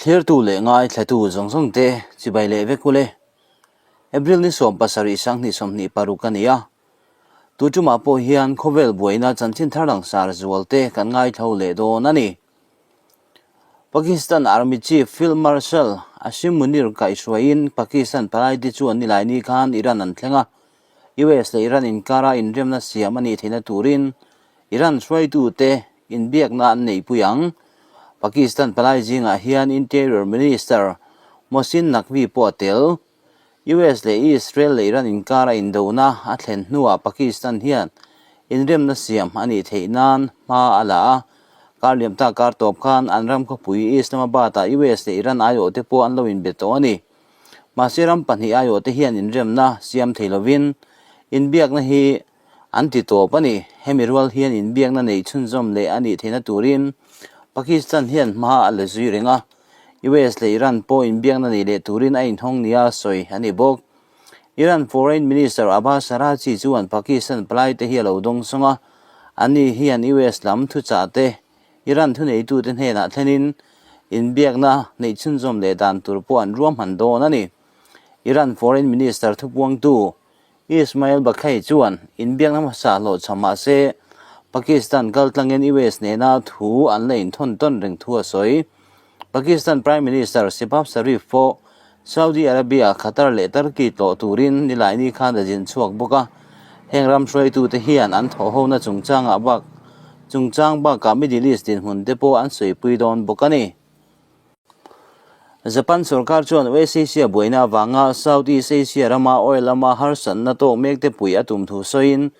Thlirtu leh ngaithlatu zawng zawng te chibai leh vek ule. April ni 17 2026 a ni a. Tu tumah pawh hian khawvel buaina chanchin thar langsar zual te kan ngaithlo leh dawn a ni. Pakistan Army Chief Field Marshal Asim Munir kaihhruaiin Pakistan palaite chuan nilaini khan Iran an thleng a. US leh Iran inkara inremna siam a nih theihna turin Iran hruaitute inbiakna an neihpui ang. Pakistan palai zingah hian Interior Minister Mohsin Naqvi pawh a tel. US leh Israel leh Iran inkara indona a thlen hnuah Pakistan hian inremna siam a nih theih nan hma a la a. Kar liam ta kar tawp khan an ram khawpui Islamabad-ah US leh Iran aiawhte pawh an lo inbe tawh a ni. Mahse ram pahnih aiawhte hian inremna siam thei lovin inbiakna hi an ti tawp a ni. Hemi rual hian inbiakna neih chhunzawm leh a nih theihna turin Pakistan hian hma a la zui reng a, US leh Iran pawh inbiakna nei leh turin a inhawng nia sawi a ni bawk. Iran Foreign Minister Abbas Araghchi chuan Pakistan palaite hi a lo dawngsawng a, ani hian US lam thuchah te Iran thuneitute hnenah thlenin inbiakna neih chhunzawm leh dan tur pawh an ruahman dawn a ni. Iran Foreign Minister thupuangtu Ismail Baghai chuan inbiakna hmasa hlawhchham mah se Pakistan kaltlangin US nena thu an la inthawn tawn reng thu a sawi. Pakistan Prime Minister Shehbaz Sharif pawh Saudi Arabia, Qatar leh Turkey tlawh turin Nilaini khan a zin chhuak bawk a. Heng ram hruaitute hian an thawhhona chungchangah bak chungchang bakah Middle East dinhmun te pawh an sawipui dawn bawk a ni. Japan sorkar chuan West Asia buaina avanga South East Asia rama oil lama harsatna tawk mekte pui a tum thu sawiin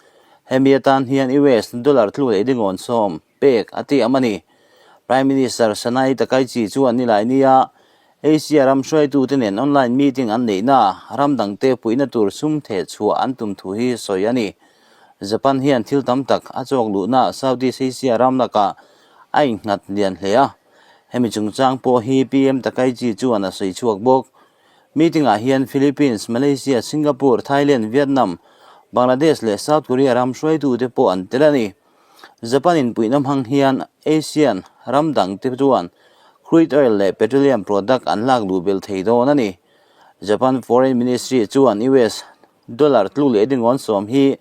hemi atan hian US dollar tluk leh dingawn sawm pek a ti am a ni. Prime Minister Sanae Takaichi chuan Nilaini-a Asia ram hruaitute nen online meeting an neihna ram dangte puihna tur sum theh chhuah an tum thu hi sawi a ni. Japan hian thil tam tak a chawk luhna Southeast Asia ram lakah a innghat lian hle a. Hemi chungchang pawh hi PM Takaichi chuan a sawi chhuak bawk. Meeting-ah hian Philippines, Malaysia, Singapore, Thailand, Vietnam, Bangladesh leh South Korea ram hruaitute pawh an tel a ni. Japan in puihna hmang hian Asian ram dangte chuan crude oil leh petroleum product an lak luh belh thei dawn a ni. Japan Foreign Ministry chuan US dollar tluk leh dingawn sawm hi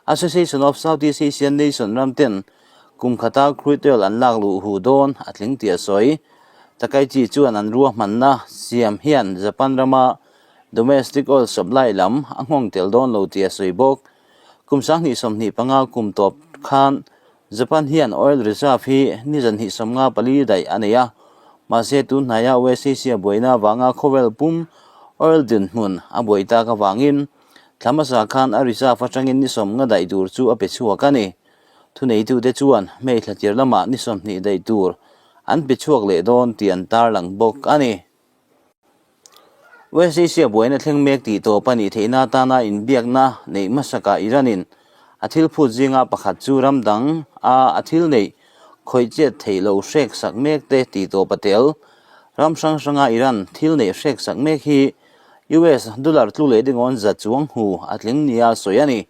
Association of Southeast Asian Nation ram ten kum khata crude oil an lak luh hu dawn a tling tih a sawi. Takaichi chuan an ruahmanna siam hian Japan rama domestic oil supply lam a nghawng tel dawn lo tih a sawi bawk. Kum 2025 kum tawp khan Japan hian oil reserve hi ni 254 daih a nei a, mahse tun hnaia West Asia buaina avanga khawvel pum oil dinhmun a buai tak avangin thla hmasa khan a reserve atangin ni 50 daih tur chu a pe chhuak a ni. Thuneitute chuan hmei thla tir lamah ni 20 daih tur an pe chhuak leh dawn tih an tarlang bawk a ni. West Asia buaina thleng mek tih tawp a nih theihna atana inbiakna neih hmasakah Iran-in a thil phut zinga pakhat chu ram dang a a thil neih khawih chet theih lo hrek sak mek te tih tawp a tel. Ram hrang hranga Iran thil neih hrek sak mek hi US dollar tlu leh dingawn za chuang hu a tling nia sawi a ni.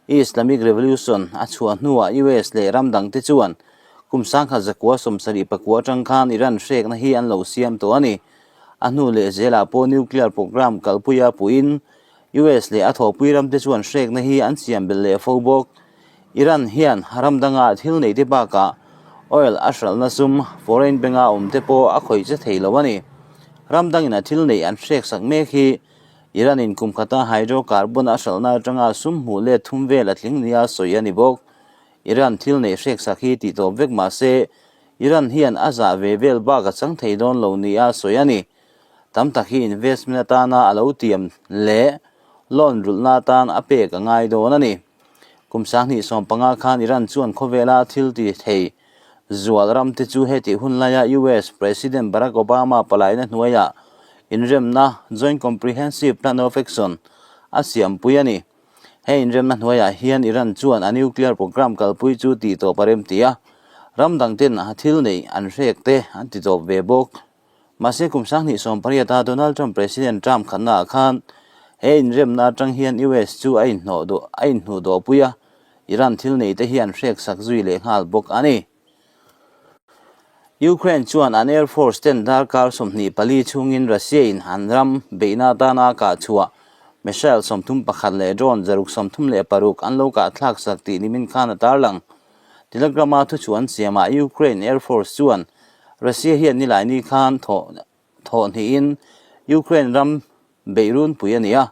Islamic Revolution a chhuah hnuah US leh ram dangte chuan kum 1979 atang khan Iran hrekna hi an lo siam tawh a ni. A hnu leh zelah pawh nuclear program kalpuia puiin US leh a thawhpui ramte chuan hrekna hi an siam belh leh fo bawk. Iran hian ram danga thil neihte bakah oil a hralhna sum foreign bank-a awmte pawh a khawih che thei lo a ni. Ram dangin a thil neih an hreksak mek hi Iran-in kum khata hydrocarbon a hralhna atanga sum hmuh let thum vel a tling nia sawi a ni bawk. Iran thil neih hreksak hi tih tawp vek mah se, Iran hian a zah ve vel bak a chang thei dawn lo nia sawi a ni. Tam tak hi investment atana a lo tiam leh loan rulhna atan a pek a ngai dawn a ni. Kum 2015 khan Iran chuan khawvela thil ti thei zual ramte chu hetih hun laia US President Barack Obama palaina hnuaiah inremna Joint Comprehensive Plan of Action a siampui a ni. He inremna hnuaiah hian Iran chuan a nuclear program kalpui chu tih tawp a rem ti a, ram dangten a thil neih an hrek te an ti tawp ve bawk. Mahse kum 2018 a Donald Trump President term khatnaah khan he inremna atang hian US chu a inhnawh duh a inhnuh dawhpui a, Iran thil neite hi an hrek sak zui leh nghal bawk a ni. Ukraine chuan an Air Force ten darkar 24 chhungin Russia in an ram beihna atana kah chhuah missile 31 leh drone 136 an lo kah thlak sak tih nimin khan a tarlang. Telegram-a thuchhuah an siamah Ukraine Air Force chuan Russia hian nilaini khan thawh thawhhnihin Ukraine ram beih runpui a ni a,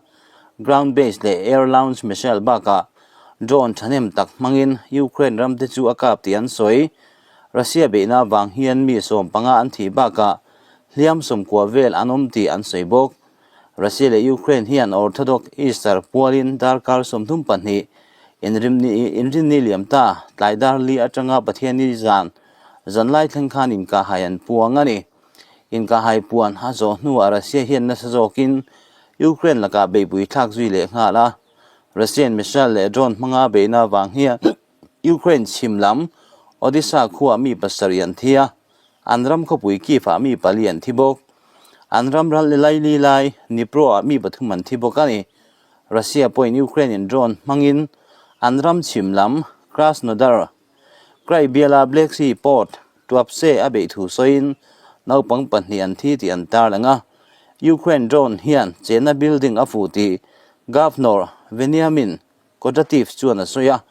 ground based leh air launch missile bakah drone thahnem tak hmangin Ukraine ram te chu a kap tih an sawi. Russia beihna avang hian mi 15 an thih bakah hliam 90 vel an awm tih an sawi bawk. Russia leh Ukraine hian Orthodox Easter pualin darkar 32 inrinni liam ta tlai dar li atanga Pathianni zan zanlai thleng khan inkahhai an puang a ni. Inkahhai puan a zawh hnuah Russia hian nasa zawkin Ukraine lakah beihpui thlak zui leh nghal a. Russian missile leh drone hmanga beihna avang hian Ukraine chhim lam Odesa khuaah mi pasarih an thi a, an ram khawpui Kyiv-ah mi pali an thi bawk. An ram ral laili lai Dnipro-ah mi pathum an thi bawk a ni. Russia pawhin Ukraine-in drone hmangin an ram chhim lam Krasnodar Krai biala Black Sea port Tuapse a beih thu sawiin naupang pahnih an thi tih an tarlang a. Ukraine drone hian chenna building a fuh tih Governor Veniamin Kodrativ chuan a sawi a,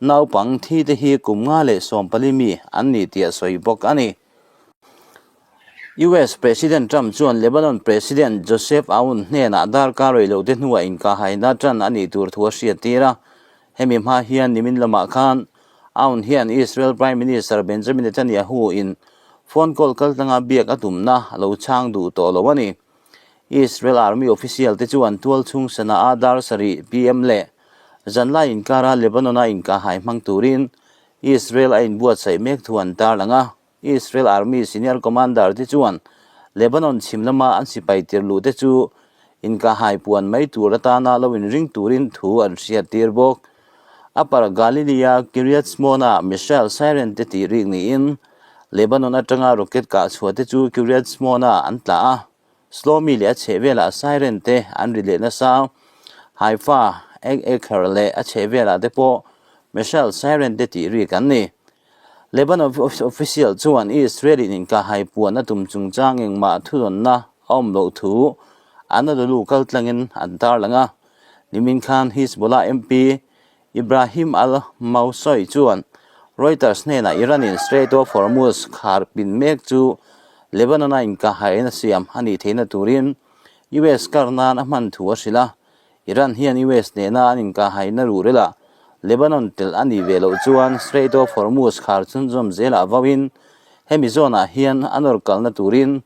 naupang thi te hi kum nga leh 14 mi an ni tih a sawi bawk a ni. US President Trump chuan Lebanon President Joseph Aoun hnenah darkar rei lote hnuah inkahhaina tan a nih tur thu a hriattir a. Hemi hma hian nimin lamah khan Aoun hian Israel Prime Minister Benjamin Netanyahu in phone call kaltlanga biak a tumna a lo chhang duh tawh lo a ni. Israel Army official te chuan tualchhung Sana'a dar 7 pm leh zanlai inkara Lebanon-a inkahhai hmang turin Israel a inbuatsaih mek thu an tarlang a. Israel Army senior commander te chuan Lebanon chhim lama an sipai tir luh te chu inkahhai puan mai tur atana lo inring turin thu an hriattir bawk. Upper Galilee-a Kiryat Shmona missile siren te tih rik niin Lebanon atanga rocket kah chhuah te chu Kiryat Shmona an tla a, Shlomi leh a chhehvelah siren te an ri leh nasa. Haifa, Acre leh a chhehvelah te pawh missile siren te tih rik an ni. Lebanon official chuan Israel-in inkahhai puan a tum chungchang engmah thudawnna a awm loh thu Anadolu kaltlangin an tarlang a. Nimin khan Hizbollah MP Ibrahim al-Mousawi chuan Reuters hnenah Iran-in Strait of Hormuz khar pin mek chu Lebanon-a inkahhaiin a siam a nih theihna turin US kar nan a hman thu a hrilh a. Iran hian US nena an inkahhaina ruhrelah Lebanon telh a nih ve loh chuan Strait of Hormuz khar chhunzawm zelah vauin hemi zawnah hian a nawr kalna turin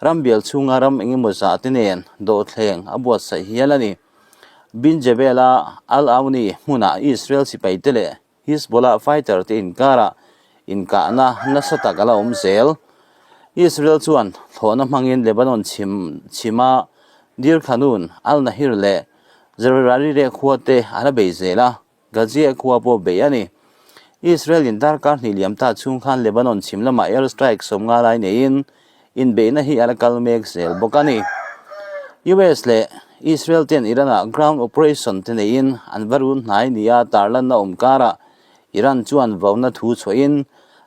ram bial chhunga ram engemaw zah te nen dawhthleng a buatsaih hial a ni. Bin Jebel-a Al-Auni hmunah Israel sipaite leh Hizbollah fighter te inkarah inkahna nasa tak a la awm zel. Israel chuan thlawhna hmangin Lebanon chhim chhima Deir Qanoun, Al-Nahir leh Zerarire khua te a la bei zel a, Ghazieh khua pawh bei a ni. Israel in darkar hnih liam ta chhung khan Lebanon chhim lamah air strike 50 lai neiin inbeihna hi a la kal mek zel bawk a ni. US leh Israel ten Iran-ah ground operation te neiin an va run hnai nia tarlanna awm karah Iran chuan vauna thu chhuahin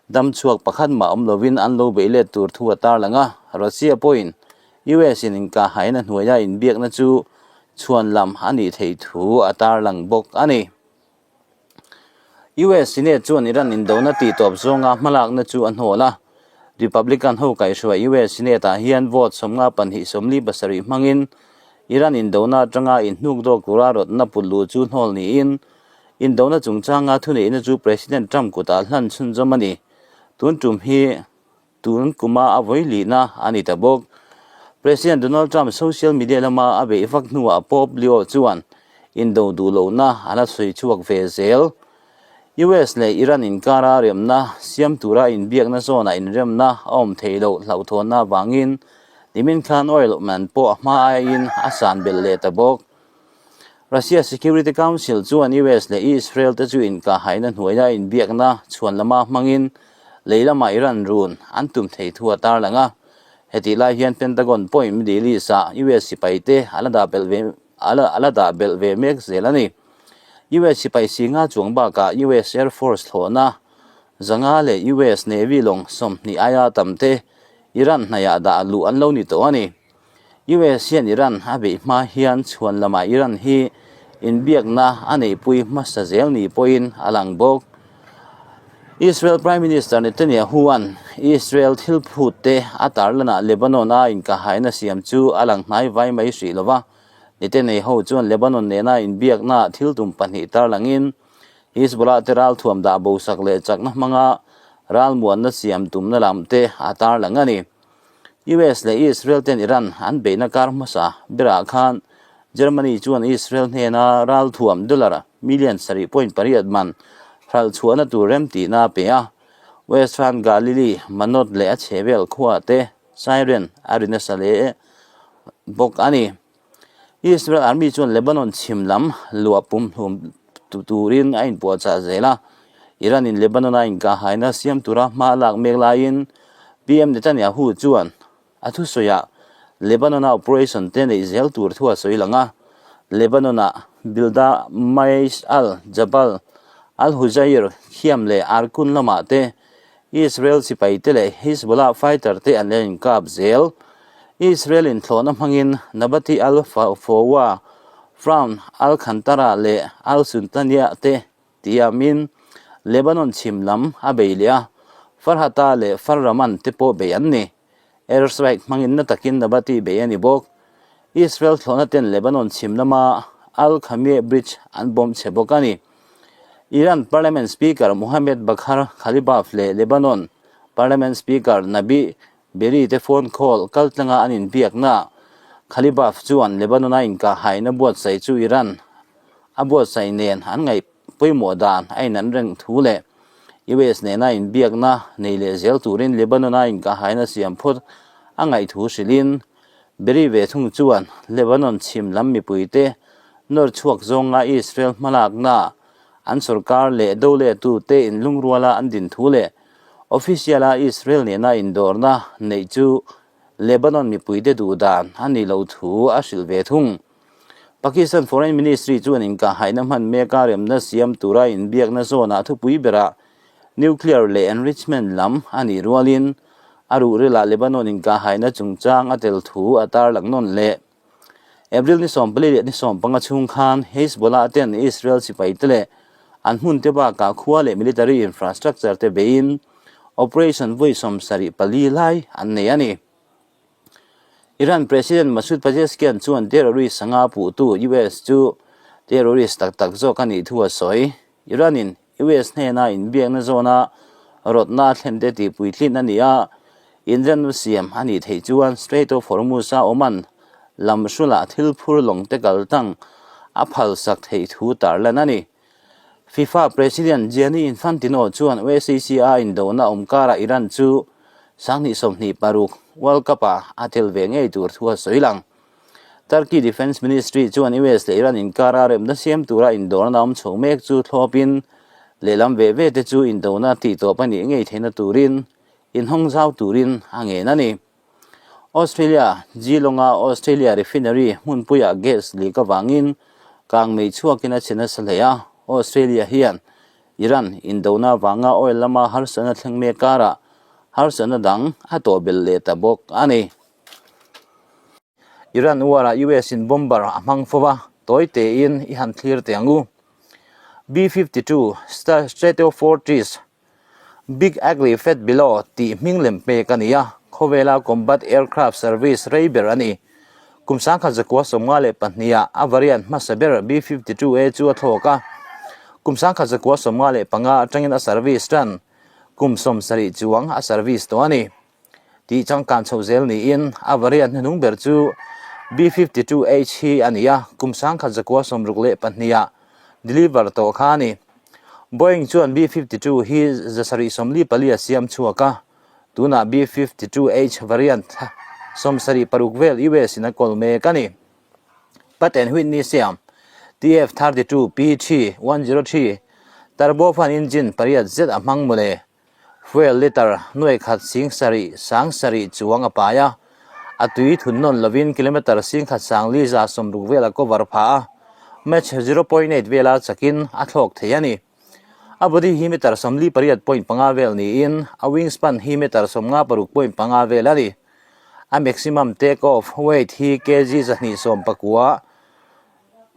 dam chhuak pakhat mah awm lovin an lo beih let tur thu a tarlang a, Russia pawhin US in inkahhaina hnuaia inbiakna chu chhuan lam a nih theih thu a tarlang bawk a ni. US Senate chuan Iran indona tihtawp zawnga hmalakna chu a hnawl a. Republican ho kaihhruai US Senate-ah hian vote 52 47 hmangin Iran indona atanga inhnuk dawk tura rawtna put luh chu hnawl niin indona chungchanga thuneihna chu President Trump kutah hlan chhunzawm a ni. Tun tum hi Tun kuma a vawi lihna a ni ta bawk. President Donald Trump social media lama a beih vak hnuah Pope Leo chuan indo duh lohna a la sawi chhuak ve zel. US leh Iran inkara remna siam tura inbiakna zawnah inremna a awm theih loh hlauhthawnna avangin nimin khan oil man pawh a hma aiin a san belh leh ta bawk. Russia Security Council chuan US leh Israel te chu inkahhaina hnuaia inbiakna chhuan lama hmangin lei lama Iran run an tum thei thu a tarlang a. Hetih lai hian Pentagon pawhin Middle East-ah US sipaite a la dah belh ve a la dah belh ve mek zel a ni. US sipai singa chuang bakah US Air Force thlawhna. 05 leh US Navy lawng 20 aia tam te Iran hnaihah dah luh an lo ni tawh a ni. US hian Iran a beih hma hian chhuan lamah Iran hi inbiakna a neihpui hmasa zel ni pawhin a lang bawk. Israel Prime Minister Netanyahu-a'n Israel thil phut te a tarlanah Lebanon-a inkahaina siam chu a lang hnai vai mai hrih lo va. Netanyahu chuan Lebanon nena inbiakna thil tum pahnih tarlangin Hezbollah te ralthuam dah bosak leh chakna hmanga ralmuanna siam tumna lam te a tarlang a ni. US leh Israel ten Iran an beihna kar hmasa berah khan Germany chuan Israel hnena ralthuam dollar million 7.8 man hralh chhuahna tur remtihna a pe a. Western Galilee, Manot leh a chhehvel khua te siren a ri nasa hle bawk a ni. Israel Army chuan Lebanon chhim lam luah pumhlum turin a inpuahchah zel a, Iran-in Lebanon-a inkahhaina siam tura hma a lak mek laiin PM Netanyahu chuan a thusawiah Lebanon-a operation te neih zel tur thu a sawi lang a, Lebanon-a Bilda Maish al-Jabal, al-Hujair, Khiam leh Arkun lamah te Israel sipaite leh Hezbollah fighter te an la inkap zel. Israel in thlawhna hmangin Nabati al-Foua, Frown al-Khantara leh al-Sultaniya te tiamin Lebanon chhim lam a bei leh a, Farhata leh Farraman te pawh bei an ni. Air strike hmangin na takin Nabati bei a ni bawk. Israel thlawhna ten Lebanon chhim lama Al-Khameh Bridge an bomb chhe bawk a ni. Iran Parliament Speaker Mohammad Bagher Ghalibaf leh Lebanon Parliament Speaker Nabih Berri te phone call kaltlanga an inbiakna Ghalibaf chuan Lebanon-a inkahhaina buatsaih chu Iran a buatsaih nen an ngaih pawimawh dan a inan reng thu leh US nena inbiakna nei leh zel turin Lebanon-a inkahhaina siam phawt a ngaih thu hrilhin Berri ve thung chuan Lebanon chhim lam mipuite nawr chhuak zawnga Israel hmalakna an sorkar leh doletute inlungruala an din thu leh official-a Israel nena indawrna neih chu Lebanon mipuite duh dan a nih loh thu a hrilh ve thung. Pakistan Foreign Ministry chuan inkahhaihna hman meka remna siam tura inbiakna zawnah thupui berah Nuclear leh enrichment lam a nih rualin a ruhrilah Lebanon inkahhaihna chungchang a tel thu a tarlang nawn leh. April ni 14 leh ni 15 chhung khan Hezbollah ten Israel sipaite leh an hmunte bakah khua leh military infrastructure te beiin operation vawi 74 lai an nei a ni. Iran President Masoud Pezeshkian chuan terrorist anga puhtu US chu terrorist tak tak zawk a nih thu a sawi. Iran-in US hnena inbiakna zawna rawtna a thlen te tih puitlin a ni a, inremna siam a nih theih chuan Strait of Hormuz-a Oman lam hrulah thil phur lawng te kal tang a phalsak theih thu tarlan a ni. FIFA President Gianni Infantino chuan USAC-a indona awm karah Iran chu 2026 World Cup-ah a tel ve ngei tur thu a sawi lang. Turkey Defence Ministry chuan US leh Iran inkara remna siam tura indawrna awm chho mek chu thlawpin lehlam ve ve te chu indona tihtawp a nih ngei theihna turin inhawng zau turin a ngen a ni. Australia, Geelong-a Australia Refinery hmunpuiah gas leak avangin kangmei chhuakin a chhe nasa hle a, Australia hian Iran indona avanga oil lama harsatna thleng mek karah harsatna dang a tawhbelh leh ta bawk a ni. Iran war-ah US-in bomber a hmang fo va, tawi tein i han thlir teh ang u. B-52 Stratofortress Big Ugly Fat Below tih hming lem pek a ni a, khawvela combat aircraft service rei ber a ni. Kum 1992-ah a variant hmasa ber B-52A chu a thlawk a, kum 1995 atangin a service tan, kum 70 chuang a service tawh a ni. Tih changkan chho zel niin a variant hnuhnung ber chu B-52H hi a ni a, kum 1962-ah deliver tawh kha a ni. Boeing chuan B-52 hi 744 a siam chhuak a, tunah B-52H variant 76 vel US in a kawl mek a ni. Patent Whitney siam TF-32 P-3 103 turbofan engine pariat zet a hmang mawle. Fuel litre nuai khat 7000 7,000 chuang a pai a, a tui thun nawn lovin kilometre 1160 vel a cover phah a, Mach 0.8 vela chakin a thlawk thei a ni. A body hi meter 48.5 vel niin a wingspan hi meter 56.5 vel a ni. A maximum take off weight hi kg 219,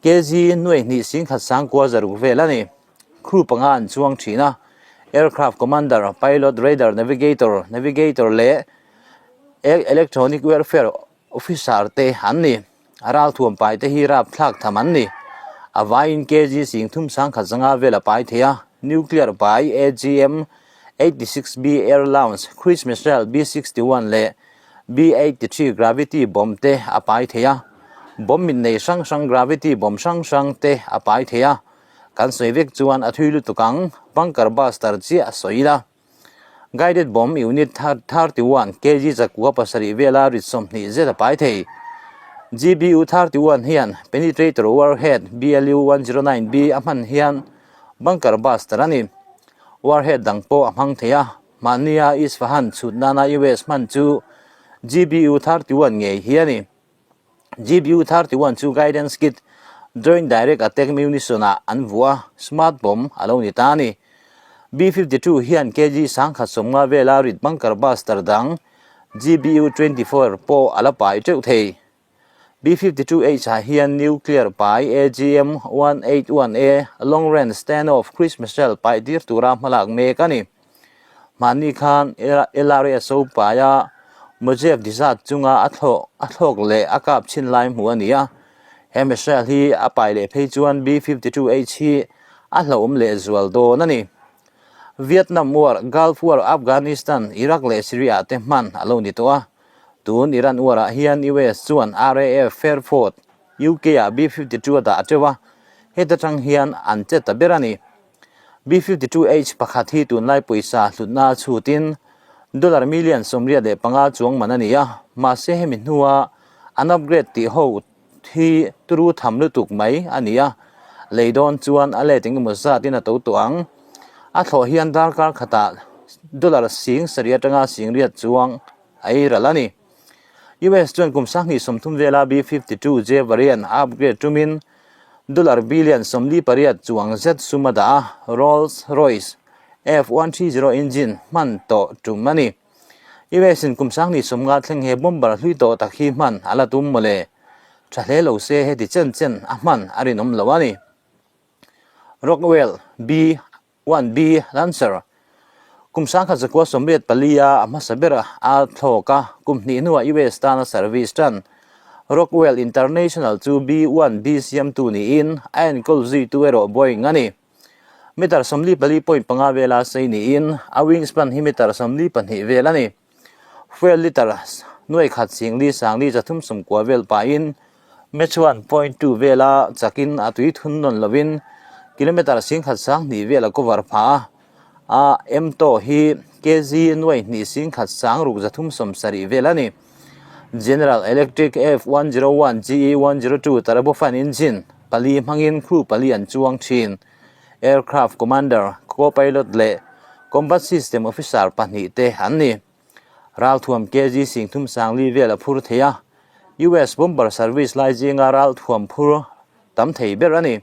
kg 2,196 vel a ni. Crew panga an chuang thin a, aircraft commander, pilot, radar navigator, navigator leh electronic warfare officer te an ni. A ralthuam pai te hi rap thlak tham an ni. A vaiin kg 3150 vel a pai thei a, nuclear pai AGM 86B air launch cruise missile B61 leh B83 gravity bomb te a pai thei a, bomb mit nei hrang hrang gravity bomb hrang hrang te a pai thei a. Kan sawi vek chuan a thui lutuk ang, bunker buster chiah a sawi ila. Guided bomb unit 31 kg 7 vela rit 20 zet a pai thei. GBU 31 hian penetrator warhead BLU 109B a hman hian bunker buster a ni. Warhead dang pawh a hmang thei a, mahnia Isfahan chhut nana US hman chu GBU 31 ngei hi a ni. GBU 31 chu guidance kit Joint Direct Attack Munition ah an vuah a, smart bomb a lo ni ta a ni. B-52 hian kg 1050 vela rit bunker buster dang GBU 24 pawh a la pai teuh thei. B-52H ah hian nuclear pai AGM 181A Long Range Standoff Cruise Missile pai tir tura hmalak mek a ni. Mahni khan LRSO paia Mojave Desert chunga a thlawh a thlawk leh a kap chhin lai hmuh a ni a. He missile hi a pai leh phei chuan B-52H hi a hlauhawm leh zual dawn a ni. Vietnam War, Gulf War, Afghanistan, Iraq leh Syria te hman a lo ni tawh a. Tun Iran War ah hian US chuan RAF Fairford, UK ah B-52 a dah teuh a, heta tang hian an che ta ber a ni. B-52H pakhat hi tunlai pawisa hlutna chhutin dollar million 85 chuang man a ni a, mahse hemi hnua an upgrade tih ho hi turu tham lutuk mai a ni a, lei dawn chuan a let engemaw zatin a to tawh ang. A thlawh hian darkar khatah dollar 7,000 atanga 8,000 chuang a ei ral a ni. US chuan kum 2030 vela B-52J variant a upgrade tumin dollar billion 48 chuang zet sum a dah a, Rolls Royce F130 engine hman tawh tum a ni. US in kum 2050 thleng he bomber hlui tawh tak hi hman a la tum mawle. Tha hle lo se heti chen chen a hman a rinawm lo a ni. Rockwell B 1B Lancer, Kum 1984 a a hmasa ber a thlawk a, kum hnih hnuah US tana service tan. Rockwell International chu B-1B siamtu niin a enkawl zuitu erawh Boeing a ni. Meter 44.5 vela sei niin a wingspan hi meter 42 vel a ni. Fuel litre nuai khat sing li sang li 390 vel pahin Mach 1.2 vela chakin a tui thun nawn lovin kilometre 10,2 vel a cover phah a, a MTO hi kg nuai hnih 1 sang ruk 370 vel a ni. General Electric F101 GE102 turbofan engine pali hmangin crew pali an chuang thin. Aircraft commander, co-pilot leh combat system officer pahnih te an ni. Ralthuam kg 34 vel a phur thei a, US bomber service lai zinga ralthuam phur tam thei ber a ni.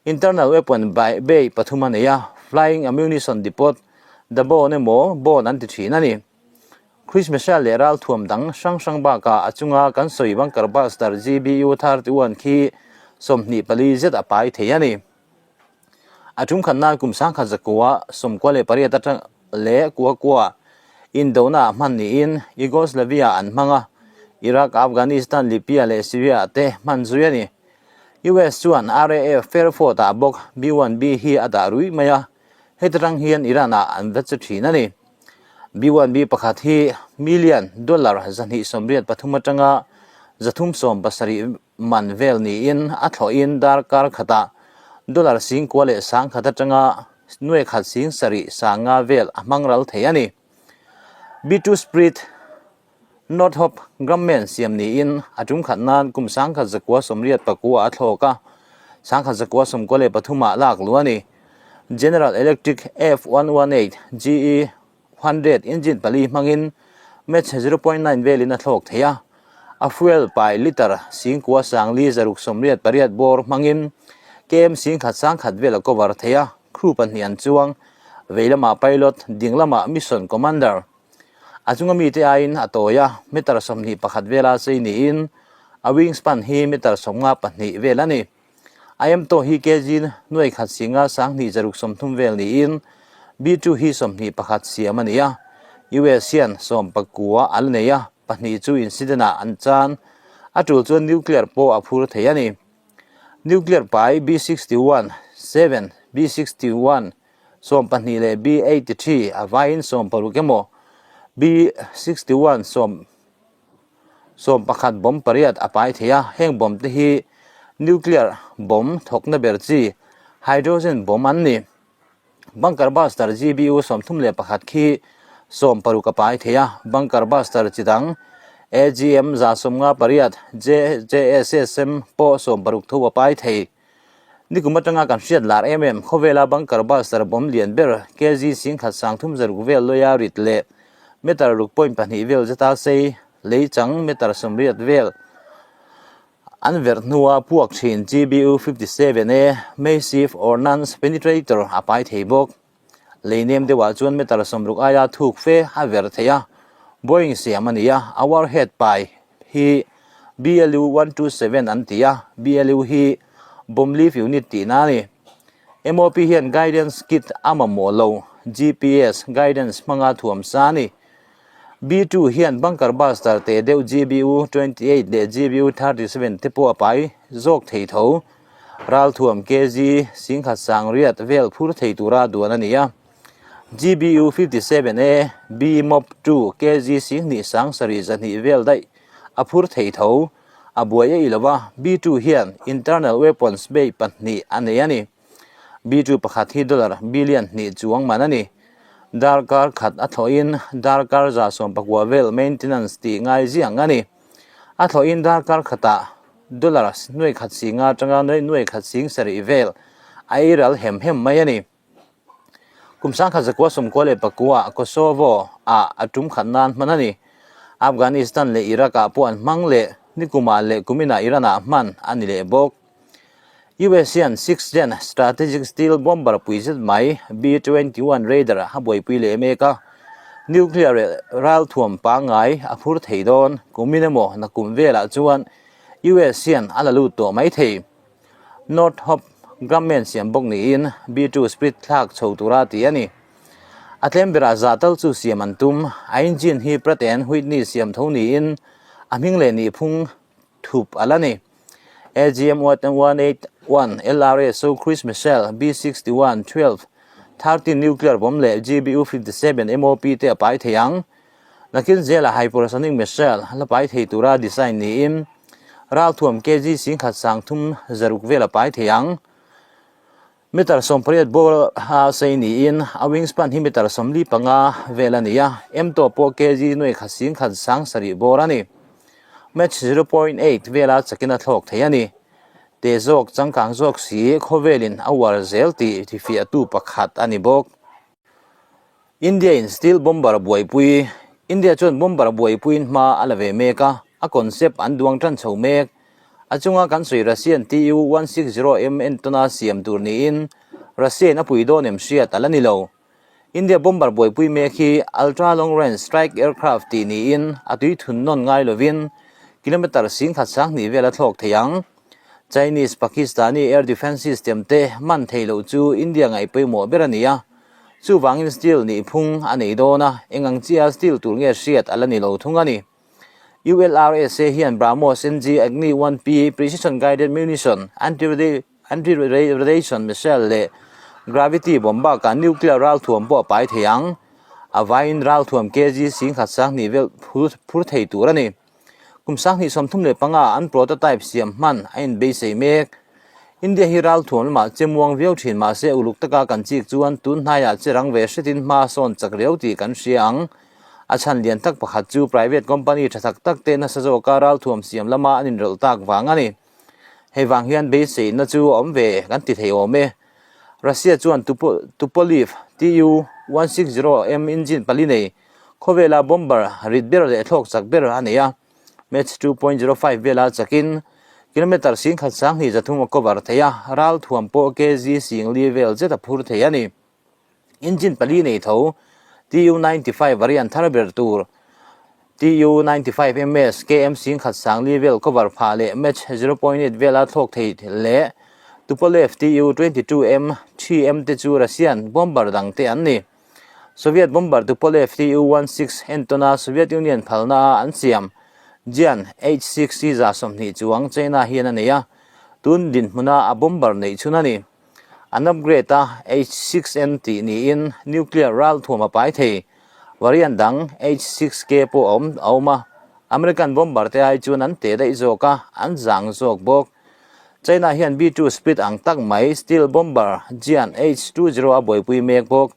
Internal weapon bay pathum a nei a, flying ammunition depot, dabon emaw bon an ti thin a ni. Cruise missile leh ralthuam dang hrang hrang bakah a chunga kan sawi bunker buster GBU 31 khi 24 zet a pai thei a ni. A tum khat nan kum 1998 atang leh kua kua indona ah hman niin Yugoslavia an hmang a, Iraq, Afghanistan, Libya leh Syria te hman zui a ni. US chuan RAF Fairford ah bawk B-1B hi a dah ruih mai a, heti tang hian Iran ah an va che thin a ni. B-1B pakhat hi million dollar 283 atanga 370 man vel niin a thlawhin darkar khatah dollar 9,000 leh 1,000 atanga nuai khat 7,000 sanga vel a hmang ral thei a ni. B-2 Spirit Northrop Grumman siam niin a tum khat nan kum 1989 a thlawk a, 1993 ah lak luh a ni. General Electric F118 GE 100 engine pali hmangin Mach 0.9 velin a thlawk thei a, a fuel pai litre 9,468 bawr hmangin km 1,100 vel a cover thei a. crew pahnih an chuang, vei lamah pilot, ding lamah mission commander. A chunga mite aiin a tawi a, meter 21 vela chei niin a wingspan hi meter 52 vel a ni. A emtaw hi kg nuaikhat singa sanghnih zaruk 30 vel niin B-2 hi 21 siam a ni a, US hian 19 a la nei a, pahnih chu incident ah an chan, a tul chuan nuclear pawh a phur thei a ni. Nuclear pai B-61, 7, B-61, 12 leh B-83 a vaiin 60 emaw B-61 sawm 11 bomb pariat a pai thei a, heng bomb te hi nuclear bomb thawkna ber chi hydrogen bomb an ni. Bunker Buster GBU 31 khi 60 a pai thei a, Bunker Buster chi dang AGM 158 JJSSM pawh 60 tho a pai thei. Nikum atanga kan hriat lar em em, khawvela Bunker Buster bomb lian ber kg 10,000 360 vel lawia rit leh meter 6.2 vel zeta sei lei chang meter 80 vel an verh hnua puak thin GBU 57 A Massive Ordnance Penetrator a pai thei bawk. Lei nem deuhah chuan meter 60 aia thuk fe a verh thei a, Boeing siam a ni a, a warhead pai hi BLU 127 an ti a, BLU hi Bomb Lift Unit tihna a ni. MOP hian guidance kit a mamawh lo, GPS guidance hmanga thuam sa a ni. B2 hian bunker buster teh deuh GBU 28 leh GBU 37 te pawh a pai zawk thei tho. Ralthuam kg 10,000 sang riat vel phur thei tura duan a ni a. GBU 57 A B Mop 2 kg 2,000 sang sarih zahnih vel daih a phur thei tho. A buai ei lova, B2 hian internal weapons bay pahnih a nei a ni. B2 pakhat hi dollar billion hnih chuang man a ni. Darkar khat a thlawhin darkar 190 vel maintenance tih ngai ziang a ni. A thlawhin darkar khatah dollar nuai khat singa atanga nuai khat sing sarih vel a ei ral hem hem mai a ni. Kum 1999 Kosovo ah a tum khat nan hman a ni. Afghanistan leh Iraq ah pawh an hmang leh nikumah leh kuminah Iran ah hman a ni leh bawk. US hian Sixth Gen Strategic Stealth Bomber pui zet mai B-21 Raider a buaipui leh mek a, nuclear leh ralthuam pangngai a phur thei dawn. Kumin emaw nakum velah chuan US hian a la lut tawh mai thei. Northrop Grumman siam bawk niin B-2 Spirit thlak chho tura ti a ni. A tlem berah za tal chu siam an tum. A engine hi Pratt and Whitney siam tho niin a hming leh nihphung thup a la ni. AGM 181 LRSO Cruise Missile B-61 12 13 nuclear bomb leh GBU 57 MOP te a pai thei ang. Nakin zela hypersonic missile la pai thei tura design niin ralthuam kg 10,000 sang thum zaruk vel a pai thei ang. Meter 80 bawr a sei niin a wingspan hi meter 45 vel a ni a, emtaw pawh kg nuaikhat 10,000 sang sarih bawr a ni. Mach 0.8 vela chakin a thlawk thei a ni. Te zawk changkang zawk si khawvelin a uar zel tih tifiahtu pakhat a ni bawk. India in steel bomber buaipui India chuan bomber buaipuiin hma a la ve mek a, a concept an duang tan chho mek. A chunga kan sawi Russian Tu-160M entawna siam tur niin Russia in a pui dawn em hriat a la ni lo. India bomber buaipui mek hi Ultra Long Range Strike Aircraft tih niin a tui thun nawn ngai lovin kilometre 10,000 sanghnih vel a thlawk thei ang. Chinese, Pakistani air defence system te man thei loh chu India ngaih pawimawh ber a ni a. Chuvangin steel nih phung a nei dawn a, eng ang chia steel tur nge hriat a la ni lo thung a ni. ULRSA hian BrahMos NG Agni 1P Precision Guided Munition, Anti-Radiation Missile leh Gravity Bomb bakah nuclear ralthuam pawh a pai thei ang. A vaiin ralthuam kg 10,000 sanghnih vel phur thei tur a ni. Kum 2035 an prototype siam hman a inbeisei mek. India hi ralthuam lamah che muang viau thin mahse uluk taka kan chik chuan tun hnaiah che rang ve hretin hma sawn chak riau tih kan hria ang. A chhan lian tak pakhat chu private company tha tak tak te nasa zawka ralthuam siam lama an inrawlh tak vang a ni. Hei vang hian beiseina chu a awm ve kan ti thei awm e. Russia chuan Tupolev Tu-160M engine pali nei Khawvela bomber rit ber leh thlawk chak ber a nei a, Mach 2.05 vela chakin Kilometre 10,000 sanghnih 300 a cover thei a, ral thuam pawh kg 40 vel zet a phur thei a ni. Engine pali nei tho Tu-95 variant thar ber tur Tu-95 MS KM 10,000 sangli vel cover phah leh Mach 0.8 vela thlawk thei leh Tupolev Tu-22M 3M te chu Russian bomber dang te an ni. Soviet bomber Tupolev Tu-16 entawna Soviet Union phalna a an siam Jian H-6 hi 20 chuang China hian a nei a, tun dinhmuna a bomber neih chhun a ni. An upgrade a, H-6N tih niin nuclear ral thuam a pai thei. Variant dang H-6K pawh a awm a awm a, American bomber te ai chuan an teh daih zawk a, an zang zawk bawk. China hian B-2 Spirit ang tak mai steel bomber Jian H-20 a buaipui mek bawk.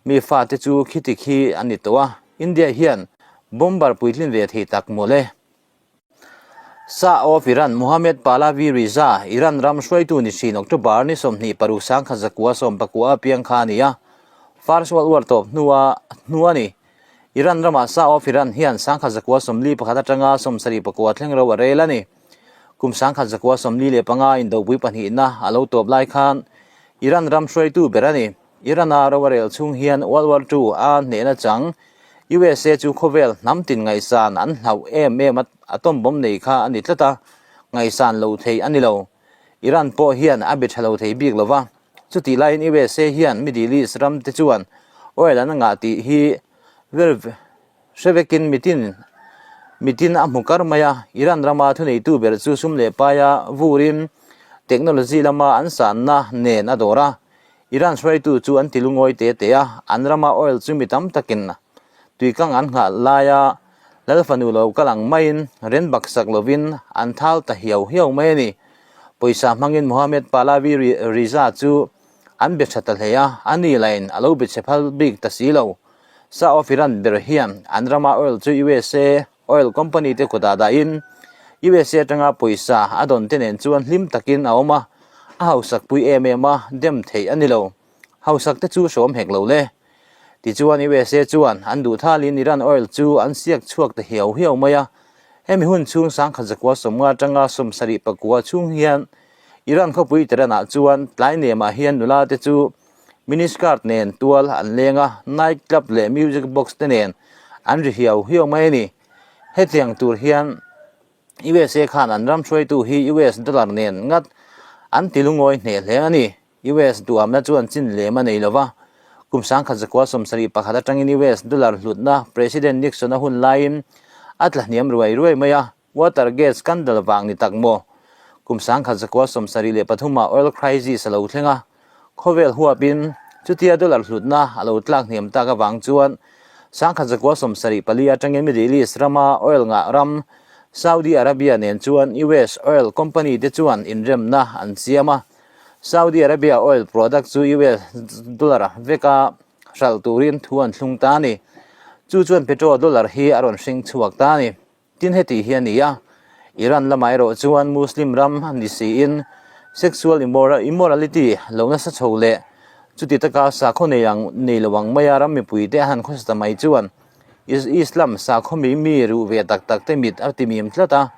Mi fate chu khiti khi an ni tawh a, India hian bomber puitlin ve thei tak mawle. Shah of Iran Mohammad Pahlavi Reza, Iran ram hruaitu ni thin October ni 26 1919 piang kha a ni a, First World War tawp hnua hnu a ni. Iran ramah Shah of Iran hian 1941 atanga 74 thleng ro a rel a ni. Kum 1945 indopui pahnihna a lo tawp lai khan Iran ram hruaitu ber a ni. Iran-a ro a rel chhung hian World War II a hnehna chang USA chu khawvel hnam tin ngaihsan an hlauh em em a, atom bomb nei kha a ni tlat a, ngaihsan lo thei a ni lo. Iran pawh hian a be tha lo thei bik lo va, chutih laiin USA hian Middle East ram te chuan oil an ngah tih hi vel hre vekin mitin mitin a hmu kar mai a, Iran rama thuneitu ber chu sum leh paia vurin technology lama an sanna nen a dawr a, Iran hruaitu chu an ti lungawi te te a, an rama oil chu mi tam takin tuikang an nghah laia Lal fanu lo kal ang maiin ren baksak lovin an thal ta hiau hiau mai a ni. Pawisa hmangin Mohammad Pahlavi Riza chu an be tha ta hle a, a ni lain a lo be chhe phal bik ta si lo. Shah of Iran ber hian an rama oil chu USA Oil company te kutah dahin USA atanga pawisa a dawn te nen chuan hlim takin a awm a, a hausak pui em em a, dem theih a ni lo. Hausak te chu hrawm hek lo le. Tichuan USA chuan an duh thalin Iran oil chu an siak chhuak ta hiau hiau mai a, hemi hun chhung 1950 atanga 74 chhung hian Iran khawpui Tehran ah chuan tlai nemah hian nula te chu Miniskirt nen tual an leng a, night club leh music box te nen an ri hiau hiau mai a ni. Hetiang tur hian USA khan an ram hruaitu hi US dollar nen ngat an ti lungawi hneh hle a ni. US duhamna chuan chin lem a nei lo va, kum 1971 atangin US dollar hlutna President Nixon-a hun laiin a tla hniam ruai ruai mai a. Watergate scandal vang ni tak maw? Kum 1973 ah oil crisis a lo thleng a, khawvel huapin chutia dollar hlutna a lo tlak hniam tak avang chuan 1974 atangin Middle East rama oil ngah ram Saudi Arabia nen chuan US oil company te chuan inremna an siam a, Saudi Arabia oil product chu US dollar veka hralh turin thu an thlung ta a ni. Chu chuan petro dollar hi a rawn hring chhuak ta a ni. Tin heti hi a ni a, Iran lamah erawh chuan Muslim ram ni siin sexual immorality lo nasa chho leh chuti taka sakhaw nei ang nei lo ang maia ram mipuite a han khawsa ta mai chuan Islam sakhaw mi mi ruh ve tak tak te mit a ti mim tlat a,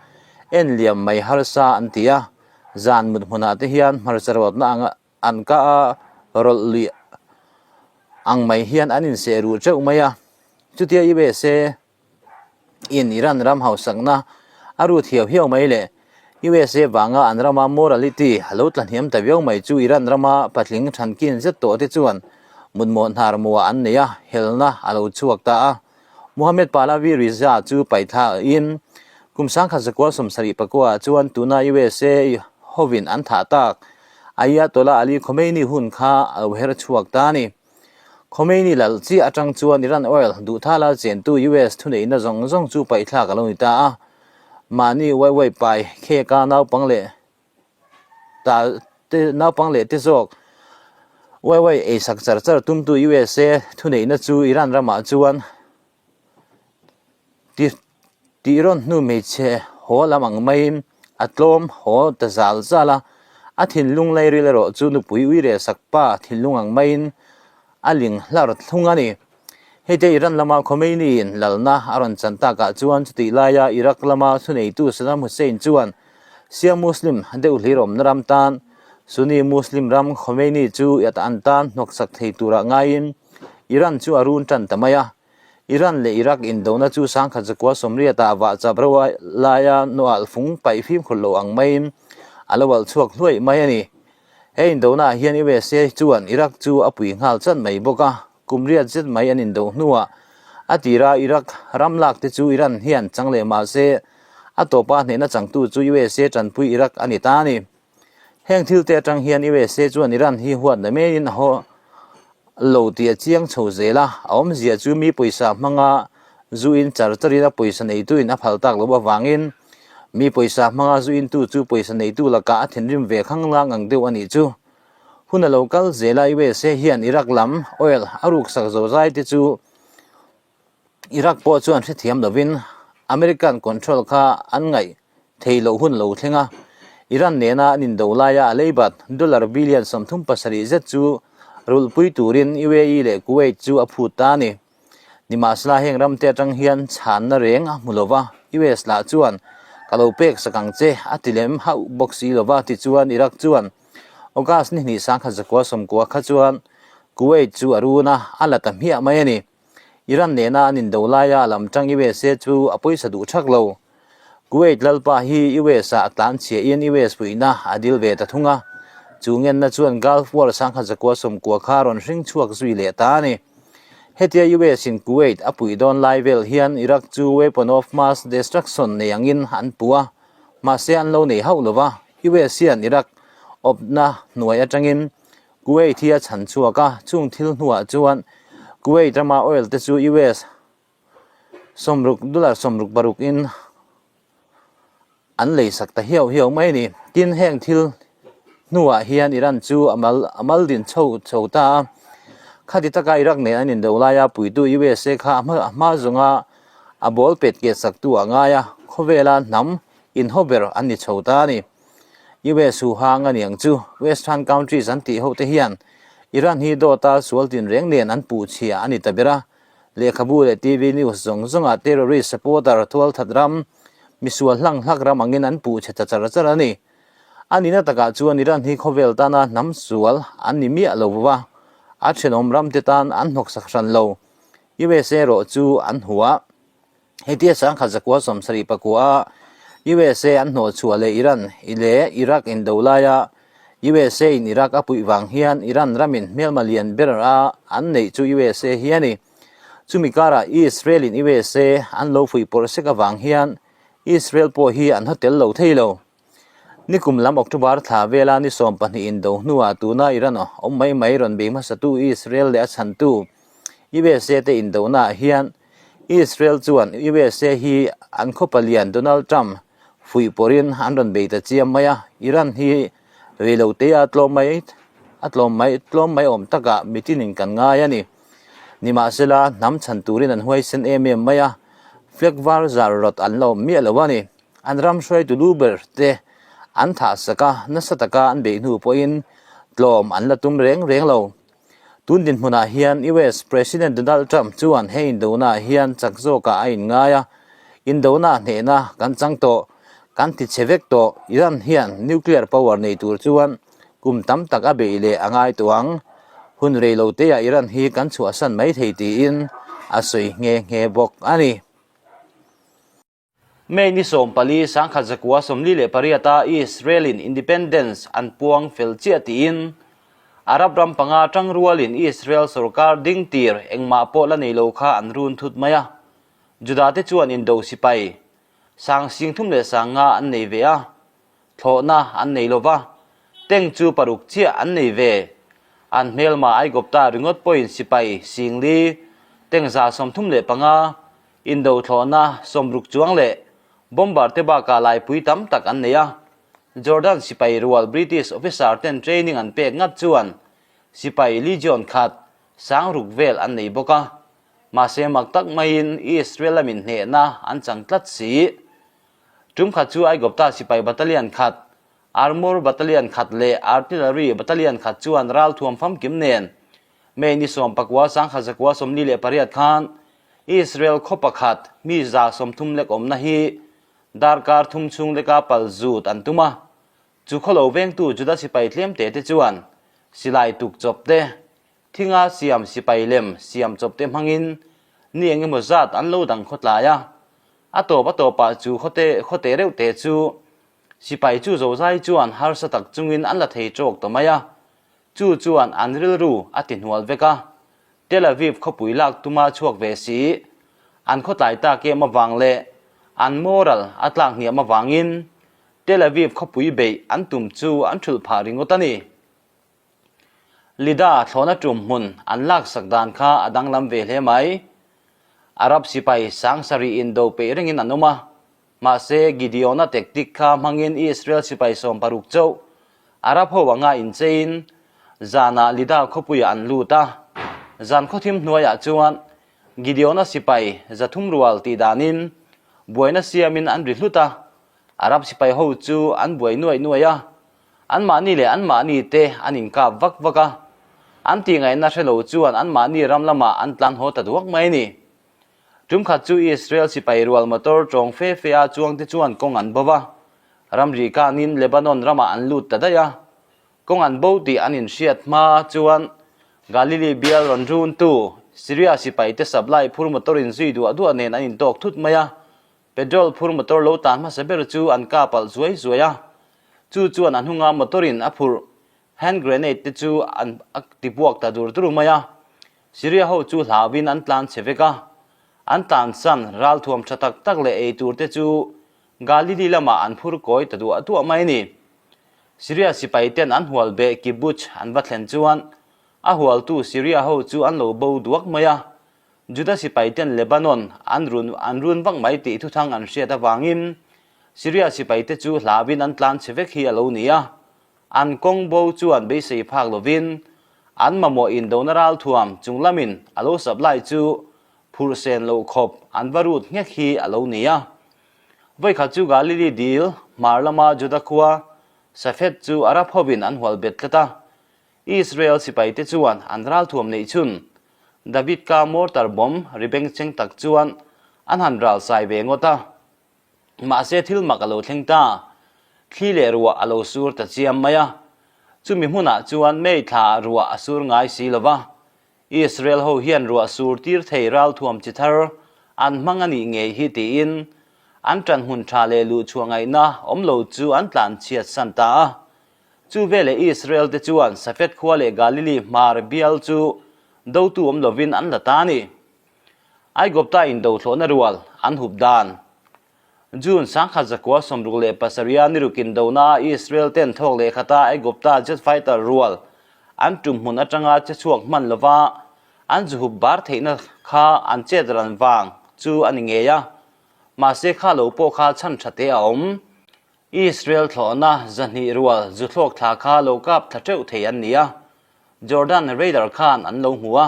en liam mai harsa an ti a, zan mut hmunah te hian hmarcha rawtna anga an ka a rawlh luih ang mai hian an inseh ruh teuh mai a, chutia USA in Iran ram hausakna a rut hiau hiau mai leh USA vanga an rama morality a lo tla hniam ta viau mai chu Iran rama patling thankin zet tawh te chuan mutmawh hnar muah an nei a, helna a lo chhuak ta a. Mohammad Pahlavi Reza chu paihthla in kum 1979 ah chuan tuna USA hovin an thah tak Ayatollah Ali Khomeini hun kha a lo her chhuak ta a ni. Khomeini lal chiah atang chuan Iran oil duhthala chentu US thuneihna zawng zawng chu paihthlak a lo ni ta a, mahni uai uai pai kheka naupang leh ta te naupang leh te zawk uai uai eisak char char tumtu USA thuneihna chu Iran ramah chuan Ti tih rawn hnu hmeichhe haw lam ang maiin a tlawm haw ta zal zal a, a thinlung lairil erawh chu nupui ui reh sak pa thinlung ang maiin a ling hlar thlung a ni. Hei te Iran lama Khomeini in lalna a rawn chan takah chuan chutih laia Iraq lama thuneitu Saddam Hussein chuan. Shia Muslim deuh hlir awmna ram tan Sunni Muslim ram Khomeini chu iat an tan hnawksak thei turah ngaiin Iran chu a run tan ta mai a. Iran leh Iraq indona chu sangkhat zakua sawmriatah vah chap reuh laia nualh fung paih fimkhur lo ang maiin a lo alh chhuak hluaih mai a ni. He indonaah hian USA chuan Iraq chu a pui nghal chan mai bawk a, kum riat zet mai an indo hnuah a tira Iraq ram lak te chu Iran hian chang leh mah se a tawpa hnehna changtu chu USA tanpui Iraq a ni ta a ni. Heng thil te atang hian USA chuan Iran hi huatna maiin a haw lo tih a chiang chho zel a, a awmzia chu mi pawisa hmanga zu in char charin a pawisa neituin a phal tak loh avangin mi pawisa hmanga zu intu chu pawisa neitu lakah a thinrim ve khanglang ang deuh a nih chu. Hun a lo kal zel a, USA hian Iraq lam oil a ruksak zozai te chu Iraq pawh chuan hrethiam lovin American control kha an ngaih thei loh hun lo thleng a, Iran nena an indo laia a leibat dollar billion 37 zet chu rulhpui turin UAE leh Kuwait chu a phut ta a ni. Nimahsela heng ramte atang hian chhanna reng a hmu lova, US lah chuan ka lo pek sak ang che a ti lem hauh bawk si lova tichuan Iraq chuan August ni hnih 1990 kha chuan Kuwait chu a run a, a la ta hmiah mai a ni. Iran nena an indo laia a lam tang USA chu a pawisa duh thak lo. Kuwait lalpa hi US ah a tlan chhiahin US puihna a dil ve ta thung a, chu ngenna chuan Gulf War 1990 kha rawn hring chhuak zui leh ta a ni. Hetia US in Kuwait a puih dawn lai vel hian Iraq chu weapon of mass destruction nei angin an puh a, mahse an lo nei hauh lova, US hian Iraq awpna hnuai atangin Kuwait hi a chhan chhuak a, chung thil hnuah chuan Kuwait rama oil te chu US 60 dollar 66 in an lei sak ta hiau hiau mai a ni. Tin, heng thil hnuah hian Iran chu a mal a mal din chho chho ta a, khati taka Iraq nen an indo laia puitu USA kha a hma zawnga a ball pet keh saktu a ngai a, khawvela hnam inhaw ber an ni chho ta a ni. US huhang a niang chu Western countries an tih ho te hian Iran hi dawta sual tinreng nen an puh chhia a ni ta ber a, lehkhabu leh TV news zawng zawngah terrorist supporter tualthat ram, misual hlang hlak ram angin an puh chhe ta char char a ni. A nihna takah chuan Iran hi khawvel tana hnam sual an ni miah lo va, a thenawm ram te tan an hnawksak hran lo. USA erawh chu an hua. Hetia 1974 a USA an hnawhchhuah leh Iran leh Iraq indo laia USA in Iraq a puih vang hian Iran ramin hmelma lian ber a an neih chu USA hi a ni. Chumi karah Israel in USA an lo fuih pawrh sek avang hian Israel pawh hi an hotel lo thei lo. Nikum lam October thla vela ni 12 indo hnuah tuna Iran awm mai mai rawn bei hmasatu Israel leh a chhantu USA te indonaah hian Israel chuan USA hi an khaw palian Donald Trump fuih pawrin an rawn bei ta chiam mai a, Iran hi reilote a tlawm mai a tlawm mai tlawm mai awm takah mitinin kan ngai a ni. Nimahsela hnam chhan turin an huaisen em em mai a, flag var zar rawt an la awm miah lo a ni. An ram hruaitu lu ber te an thah sak a, nasa taka an beih hnu pawhin tlawm an la tum reng reng lo. Tun dinhmunah hian US President Donald Trump chuan he indonaah hian chak zawkah a inngai a, Indona hnehna kan chang tawh, kan ti chhe vek tawh, Iran hian nuclear power nei tur chuan kum tam tak a beih leh a ngai tawh ang, hun rei lo teah Iran hi kan chhuahsan mai thei tiin a sawi nghe nghe bawk a ni. May ni 14, 1948 a Israel-in independence an puang fel chiah tiin Arab ram panga tangrualin Israel sorkar ding tir engmah pawh la nei lo kha an run thut mai a. Juda te chuan indo sipai sang sing thum leh sang nga an nei ve a, thlawhna an nei lo va, tank chu paruk chiah an nei ve. An hmelma Aigupta ringawt pawhin sipai sing li, tank 135, Indo thlawhna 60 chuang leh bomber te bakah laipui tam tak an nei a. Jordan sipai rual British officer ten training an pek ngat chuan sipai legion khat sang ruk vel an nei bawk a. Mahse mak tak maiin Israel lamin hnehna an chang tlat si. Tum khat chu Aigupta sipai battalion khat, armour battalion khat leh artillery battalion khat chuan ralthuam famkim nen May ni 19 1948 khan Israel khaw pakhat mi 130 lek awmna hi Darkar thum chhung leka pal zut an tum a, chu khaw lo vengtu Juda sipai tlemte te chuan silai tuk chawp te, thinga siam sipai lem siam chawp te hmangin ni eng emaw zat an lo dang khawtlai a. A tawp a tawpah chu khawte khawte reuh te chu sipai chu zozai chuan harsa tak chungin an la thei tawk ta mai a. Chu chuan an rilru a ti hnual vek a, Tel Aviv khawpui lak tuma chhuak ve si, an khawtlai tak em avang leh an moral a tlak hniam avangin Tel Aviv khawpui beih an tum chu an thulh phah ringawt a ni. Lida thlawhna tum hmun an laksak dan kha a danglam ve hle mai. Arab sipai sang sarih in do peih rengin an awm a, Mahse, Gideon-a tactic kha hmangin Israel sipai 60 chauh Arab ho anga incheiin zanah Lida khawpuiah an lut a. Zan khawthim hnuaiah chuan Gideon-a sipai 300 rual tih danin buaina siamin an ri hlut a. Arab sipai ho chu an buai nuaih nuaih a, anmahni leh anmahni te an inkap vak vak a. An tihngaihna hre lo chuan anmahni ram lamah an tlan haw ta duak mai a ni. Tumkhat chu Israel sipai rual motor tawng fe fe a chuangte chuan kawng an bo va, ramri kanin Lebanon ramah an lut ta daih a. Kawng an bo tih an inhriat hma chuan Galili bial rawn runtu Syria sipaite supply phur motor inzui duah duah nen an intawk thut mai a, petrol phur motor lo tan hmasa ber chu an kap alh zuai zuai a. Chu chuan a hnunga motor in a phurh hand grenade te chu an a tibuak ta dur dur mai a. Syria ho chu hlauin an tlan chhe vek a, an tlansan ralthuam tha tak tak leh ei tur te chu Galili lamah an phur kawi ta duah duah mai a ni. Syria sipai ten an hual beh kibbutz an va thlen chuan a hualtu Syria ho chu an lo bo duak mai a, Juda sipai ten Lebanon an run an run vak mai tih thuthang an hriat avangin Syria sipai te chu hlauin an tlan chhe vek hi a lo ni a. An kawng bo chuan beisei phak lovin an mamawh indona ralthuam chung lamin a lo supply chu phurh sen loh khawp an va rut nghek hi a lo ni a. Vawikhat chu Galili dil hmar lama Juda khua Safed chu Arab hovin an hual bet tlat a. Israel sipaite chuan an ralthuam neih chhun David ka mortar bomb ri bengchheng tak chuan an han ral sai ve ngawt a. Mahse thil mak a lo thleng ta. Thli leh ruah a lo sur ta chiam mai a. Chumi hmunah chuan May thlaah ruah a sur ngai si lo va. Israel ho hian ruah sur tir thei ralthuam chi thar an hmang a nih ngei hi tiin an ṭan hmun ṭha leh luhchhuah ngaihna awm lo chu an tlan chhiat san ta a. Chu veleh Israel te chuan Safed khua leh Galili hmar bial chu dotu awm lovin an la ta a ni. Aigupta indothlawhna rual an hup dan. June 1967 ni ruk indona Israel ten thawk leh khata Aigupta jet fighter rual an tum hmun atanga che chhuak hman lova an zu hup bar theihna kha an chet ran vang chu a ni ngei a. Mahse kha lo pawh kha chhan tha te a awm. Israel thlawhna 200 rual zu thlawk thla kha lo kap thla teuh thei an ni a. Jordan radar khan an lo hmu a.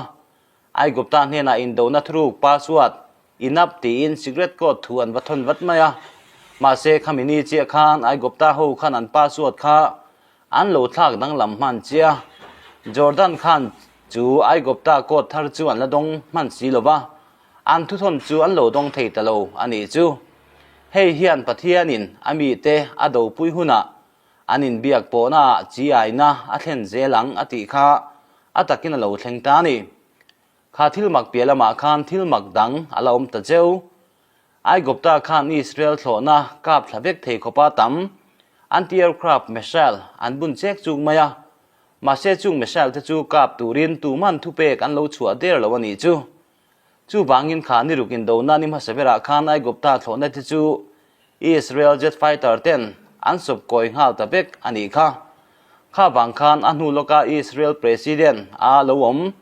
Aigupta hnenah indona thuruk password inap tiin secret code thu an va thawn vat mai a. Mahse khami ni chiah khan Aigupta ho khan an password kha an lo thlak danglam hman chiah a. Jordan khan chu Aigupta code thar chu an la dawng hman si lo va, an thuthawn chu an lo dawng thei ta lo a nih chu. Hei hian Pathianin a mite a dopui hunah an inbiak pawhnaah chi aina a thlen zel ang a tih kha a takin a lo thleng ta a ni. Kha thil mak piah lamah khan thil mak dang a la awm ta cheu. Aigupta khan Israel thlawhna kap thla vek thei khawpa tam anti-aircraft missile an bun chek chuk mai a, mahse chung missile te chu kap turin tuman thupek an lo chhuah der lo a nih chu. Chuvangin kha ni ruk indona ni hmasa berah khan Aigupta thlawhna te chu Israel jet fighter ten an sawp kawi nghal ta vek a nih kha. Kha vang khan a hnu lawka Israel President a lo awm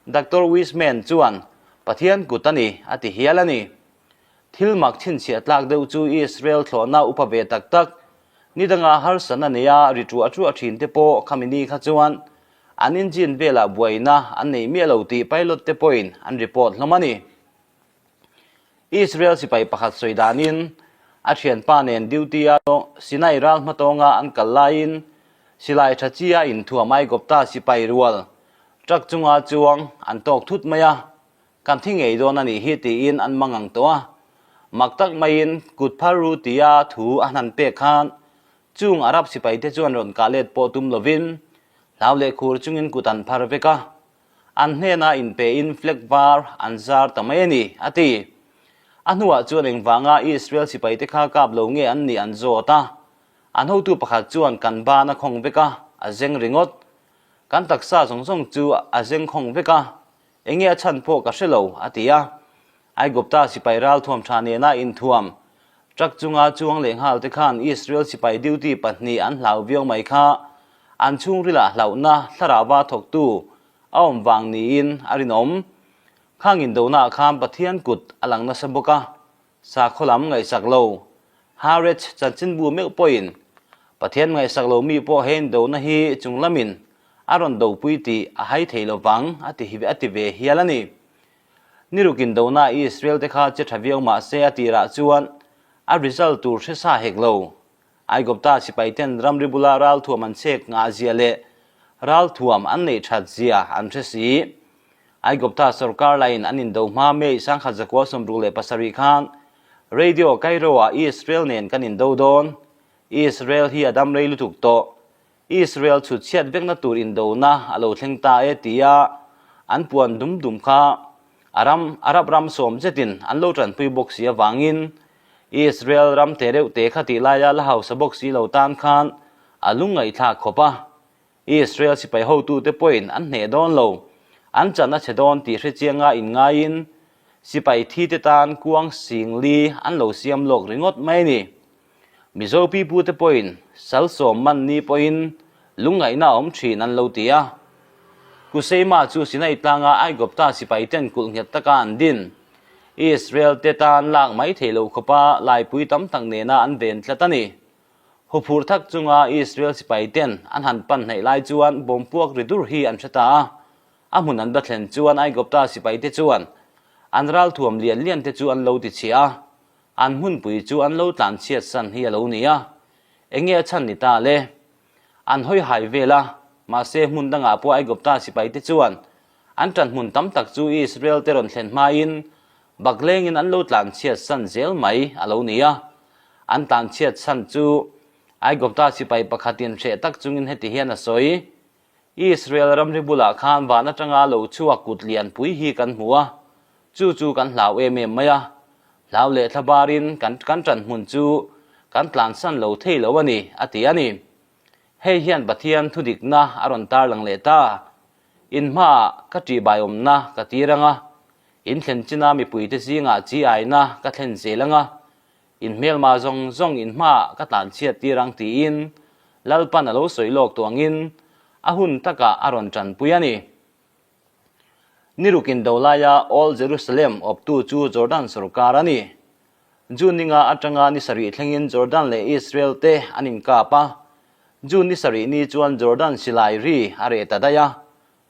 Doctor Weizmann chuan Pathian kut a ni a ti hial a ni. Thil mak chhinchhiah tlak deuh chu Israel thlawhna upa ve tak tak ni danga harsatna neia ri ṭuah ṭuah ṭhin te pawh khami ni kha chuan An engine velah buaina an nei miah lo tih pilot te pawhin an report hlawm a ni. Israel sipai pakhat sawi danin a thianpa nen duty a Sinai ral hmatawnga an kal laiin silai tha chi a inthuam Aigupta sipai rual truck chunga chuang an tawk thut mai a, kan thi ngei dawn a nih hi tiin an mang ang tawh a. Mak tak maiin kut phar ru tia thu a hnan pek khan chung Arab sipaite chuan rawn kah let pawh tum lovin hlau leh khur chungin kut an phar vek a, an hnena inpein flag var an zar ta mai a ni, a ti. A hnuah chuan engvanga Israel sipaite kha kap lo nge an nih an zawt a, an hotu pakhat chuan kan ban a khawng vek a, a zeng ringawt. Kan taksa zawng zawng chu a zeng khawng vek a, enge a chhan pawh ka hre lo, a ti a. Aigupta sipai ralthuam tha nena inthuam, truck chunga chuang leh nghal te khan Israel sipai duty pahnih an hlau viau mai kha an chhungrilah hlauhna thlarauva thawktu a awm vang niin a rinawm. Khang indonaah khan Pathian kut a lang nasa bawk a, sakhaw lam ngaihsak lo Haaretz chanchinbu meuh pawhin Pathian ngaihsak lo mi pawh he indona hi chung lamin a rawn dopui tih a hai thei lo vang a ti ve hial a ni. Ni ruk indona Israel te kha che tha viau mah se a tirah chuan a result tur hre sa hek lo. Aigupta sipai ten ramri bula ralthuam an chek ngah zia leh ralthuam an neih that zia an hre si. Aigupta sorkar lain an indo hma May 1967 khan Radio Cairo-ah Israel nen kan indo dawn. Israel hi a dam rei lutuk tawh. Israel chhut chhiat vekna tur indona a lo thleng ta e tia an puan dum dum kha a ram Arab ram sawm zetin an lo tanpui bawk si avangin Israel ram te reuh te kha tih laia la hausa bawk si lo tan khan a lungngaihthlak khawp a. Israel sipai hotute pawhin an hneh dawn lo, an chan a chhe dawn tih hrechianga inngaiin sipai thite tan kuang singli an lo siam lawk ringawt mai a ni. Mizo pipute pawhin sal sawm man ni pawhin lungngaihna a awm thin an lo ti a. Kuseima chu Sinai tlanga Aigupta sipaiten kulh nghet taka an din. Israel te tan lak mai thei lo khawpa laipui tam tak nena an ven tlat a ni. Huphurh thak chunga Israel sipaiten an han pan hnaih lai chuan bawm puak ri dur hi an hre ta a. A hmun an va thlen chuan Aigupta sipaite chuan an ralthuam lian lian te chu an lo ti chhia a. An hmunpui chu an lo tlan chhiat san hi a lo ni a, enge a chhan ni ta le? An hawi hai vel a, mahse hmun dangah pawh Aigupta sipaite chuan an ṭan hmun tam tak chu Israel te rawn thlen hmain baklengin an lo tlan chhiat san zel mai a lo ni a. An tlan chhiat san chu Aigupta sipai pakhatin hreh tak chungin heti hian a sawi, Israel ramri bulah khan van atanga lo chhuak kut lianpui hi kan hmu a, chu chu kan hlau em em mai a. Hlau leh thla barin kan kan ṭan hmun chu kan tlansan lo thei lo a ni, a ti a ni. Hei hian Pathian thudikna a rawn tarlang leh ta. In hmaah ka ṭihbaiawmna ka tir ang a, in thlen china mipuite zingah chi aina ka thlen zel ang a, In hmelma zawng zawng in hmaah ka tlanchhiat tir ang tiin Lalpan a lo sawi lawk tawh angin a hun takah a rawn tanpui a ni. Ni ruk indo laia Old Jerusalem awptu chu Jordan sorkar a ni. June ni nga atanga ni sarih thlengin Jordan leh Israel te an inkap a. June ni sarih ni chuan Jordan silai ri a reh ta daih a,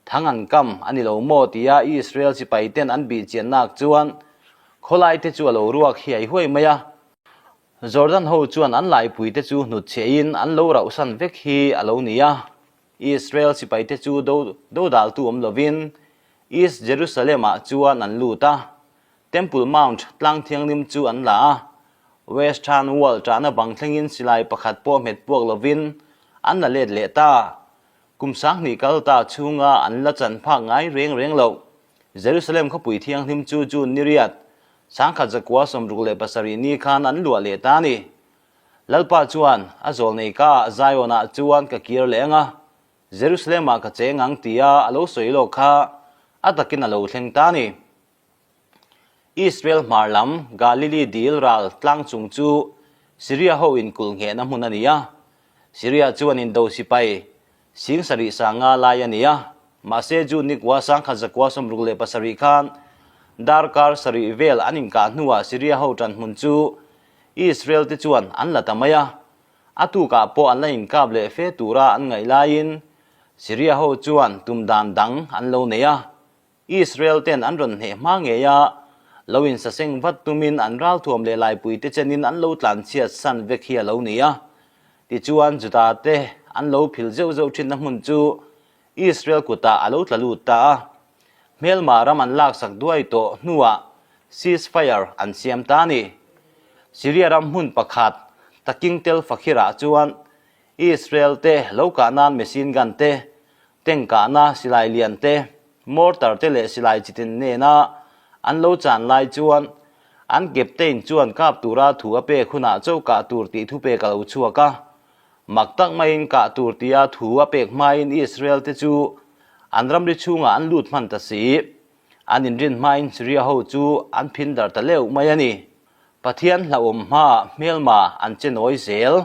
Thang an kam a ni lo maw tia Israel sipai ten an bih chian nak chuan khawlai te chu a lo ruak hiai huai mai a. Jordan ho chuan an laipui te chu hnut chhiah in an lo rauh san vek hi a lo ni a. Israel sipai te chu do dodaltu awm lovin East Jerusalem ah chuan an lut a. Temple Mount tlang thianghlim chu an la a. Western Wall ṭahna bang thlengin silai pakhat pawh hmet puak lovin an la let leh ta. Kum sanghnih kal ta chhunga an la chan phak ngai reng reng loh. Jerusalem khawpui thianghlim chu June ni riat, 1967 ni khan an luah leh ta a ni. Lalpa chuan a zawlnei ka Zion-ah chuan ka kir leh ang a, Jerusalem-ah ka cheng ang tia a lo sawi lawk kha a takin a lo thleng ta a ni. Israel hmar lam Galili dil ral tlang chung chu Syria ho inkulh nghehna hmun a ni a. Syria chuan indo sipai sing sarih sanga lai a ni a. Mahse June ni kua 1967 khan darkar sarih vel an inkah hnuah Syria ho tan hmun chu Israel te chuan an la ta mai a. A tukah pawh an la inkap leh fe tura an ngaih laiin Syria ho chuan tum dan dang an lo nei a. Israel ten an rawn hneh hma ngei a, lo insaseng vat tumin an ralthuam leh laipui te chenin an lo tlanchhiat san vek hi a lo ni a. Tichuan Juda te an lo phil zeuh zeuh thinna hmun chu Israel kutah a lo tla lut ta a. Hmelma ram an laksak duai tawh hnuah ceasefire an siam ta a ni. Syria ram hmun pakhat Taking Tel Fakhir-ah chuan Israel te lo kah nan machine gun te, tank kahna silai lian te, mortar te leh silai chitin nena an lo chan lai chuan an captain chuan kap tura thu a pek hunah cho kah tur tih thupek a lo chhuak a. Mak tak maiin kah tur tia thu a pek hmain Israel te chu an ramri chhungah an lut hman ta si. An inrin hmain Syria ho chu an phin dar ta leuh mai a ni. Pathian hlauhawm hmaah hmelma an che nawi zel.